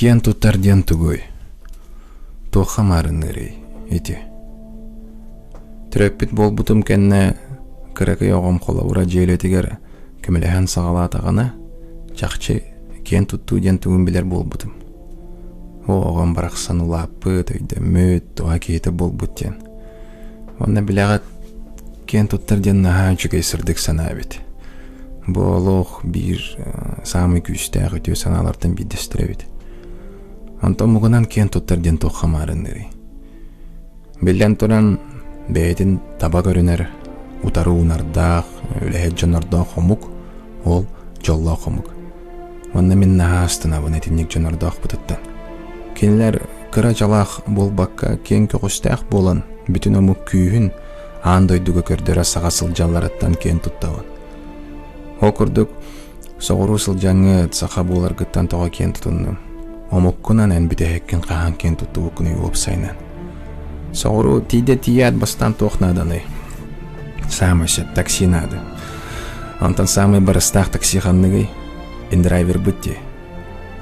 Киэн туттар диэн тугуй? Туохха маарынныырый ити? Төрөппүт буолбутум кэннэ кыракый оҕом холобура дьиэлэтигэр көмөлөһөн саҕалаатаҕына, чахчы киэн туттуу диэн тугун билэр буолбутум. Оо, оҕом барахсан улааппыт, өйдөммүт, туһа киһитэ буолбут диэн. Уонна билэҕит, киэн туттар диэн наһаа үчүгэй сырдык санаа эбит. Бу олох биир саамай күүстээх үтүө санаалартан биирдэстэрэ эбит. Онтон омугунан киэн туттар диэн туохха маарынныырый? Биллэн туран, бэйэтин таба көрүнэр, утары уунардаах, үлэһит дьоннордоох омук, ол дьоллоох омук. Уонна мин наһаа астынабын итинник дьоннордоохпутуттан. Кинилэр кыра дьалаах буолбакка, киэҥ көҕүстээх буолан, бүтүн омук күүһүн аан дойдуга көрдөрө саҕа сылдьалларыттан киэн туттабын. Ол курдук, соҕуруу сылдьаҥҥыт саха буоларгыттан тоҕо киэн тутуннум? Омуккунан эн бүтэһиккин хаһан киэн туттубуккунуй уопсайынан? Соҕуруу тиийдэ тиийээт бастаан туох нааданый? Саамай сөп такси наада. Онтон саамай барыстаах такси ханныгый? Индрайвербыт дии.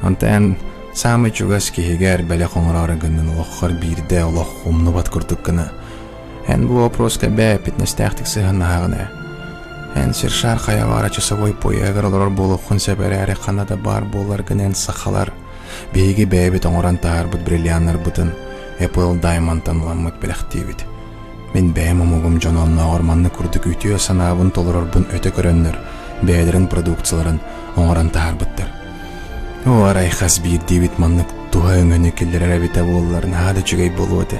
Онтон эн саамай чугас киһигэр бэлэх оҥороору гыннын олоххор биирдэ олох умнубат курдук гына Эн бу вопроска бээ эппитинэстээхтик сыһыаннаһаҕын ээ. Эн сир-шар хайа часовой поеһыгар олорор буолуоххун сөп эрээри ханна да баар буоларгын эн сахалар биһиги бэйэбит оҥорон таһаарбыт бриллианнарбытын Apple Diamond-тан ыламмыт бэлэхтиибит. Мин бэйэм омугум дьоно оннооҕор маннык курдук үтүө санаабын толорорбун өтө көрөннөр бэйэлэрин продукцияларын оҥорон таһаарбыттар. Оо, арай хас биирдиибит маннык туһа өҥөнү киллэрэр эбитэ буоллар наһаа да үчүгэй буолуо этэ.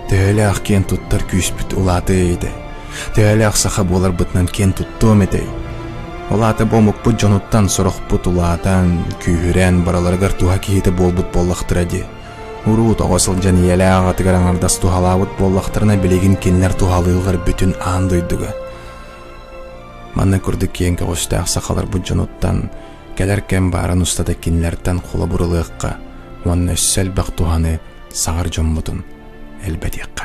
Төһөлөөх киэн туттар күүспүт улаатыа этэ. Төһөлөөх саха буоларбытынан киэн туттуом этэй. Ол аата бу омукпут дьонуттан сорохпут улаатан, күүһүрэн, барыларыгар туһа киһитэ буолбут буоллахтара дии. Уруу тоҕо сылдьан ийэлээх аҕатыгар аҥардас туһалаабыт буоллахтарына билигин кинилэр туһалыыллар бүтүн аан дойдуга. Манна курдук киэҥ көҕүстээх сахаларбыт дьонуттан кэлэр кэм баарын устата кинилэртэн холобур ылыахха уонна өссө элбэх туһаны саҕар дьоммутун элбэтиэххэ.